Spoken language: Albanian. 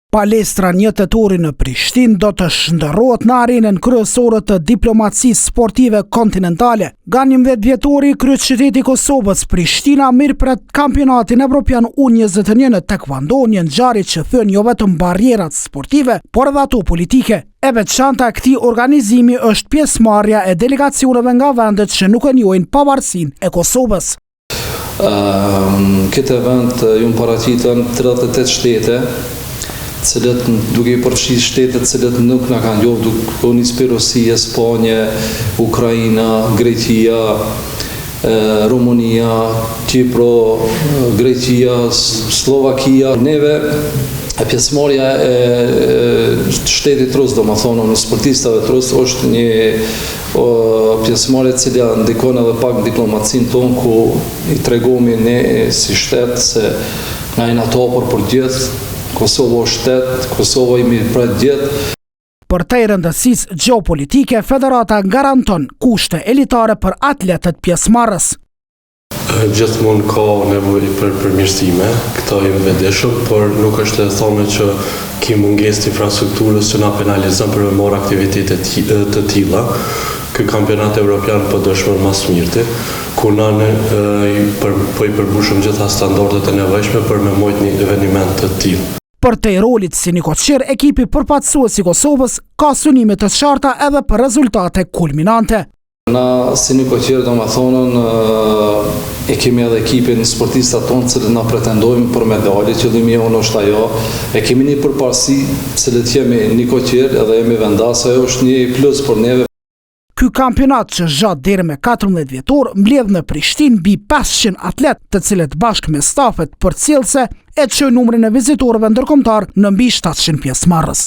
Palestra 1 Tetori në Prishtinë do të shndërrohet në arenën kryesore të diplomacisë sportive kontinentale. Nga 11 dhjetori, kryeqyteti i Kosovës, Prishtina mirëpret kampionatin evropian U21 në Taekwondo, një ngjarje që thyen jo vetëm barrierat sportive, por edhe ato politike. E veçanta e këtij organizimi është pjesëmarrja e delegacioneve nga vendet që nuk e njohin pavarësinë e Kosovës. Në këtë event janë paraqitën 38 shtete, të cilët duke i përfshi shtetet të cilët nuk na kanë njohur, duke u nisë prej Rusie, Spanje, Ukraina, Greqia, Rumunia, Qipro, Greqia, Sllovakia. Neve pjesëmarrja e shtetit rus, domethonë, sportistave rus, është një Pjesëmarrje e cila ndikon edhe pak në diplomacinë tonë ku i tregohemi ne si shtet se na jena të hapur për gjithë, Kosova është shtet, Kosova i mirëpret gjithë. Përtej rëndësisë gjeopolitike, Federata garanton kushte elitare për atletët pjesëmarrës. Gjithmonë ka nevojë për përmirësime, këto jemi vetëdijshëm, por nuk është e thënë që ki mungesë të infrastrukturës që na penalizon për me marrë aktivitete të tilla. Ky kampionat evropian po dëshmon ma së mirti, ku na ne po i përmbushëm gjitha standardet e nevojshme për me mojt një eveniment të tillë. Përtej rolit si nikoqir, ekipi përfaqësues i Kosovës ka synime të qarta edhe për rezultate kulminante. Na si nikoqir domethonën e kemi edhe ekipin sportistat tonë të cilët na pretendojmë për medalje, qëllimi jonë është ajo, e kemi një përparësi të cilët jemi nikoqir edhe jemi vendas, ajo është një plus për neve. Ky kampionat që zgjat deri me 14 dhjetor mbledh në Prishtinë mbi 500 atletë, të cilët bashkë me stafet përcjellëse e çojnë numrin e vizitorëve ndërkombëtar në mbi 700 pjesëmarrës.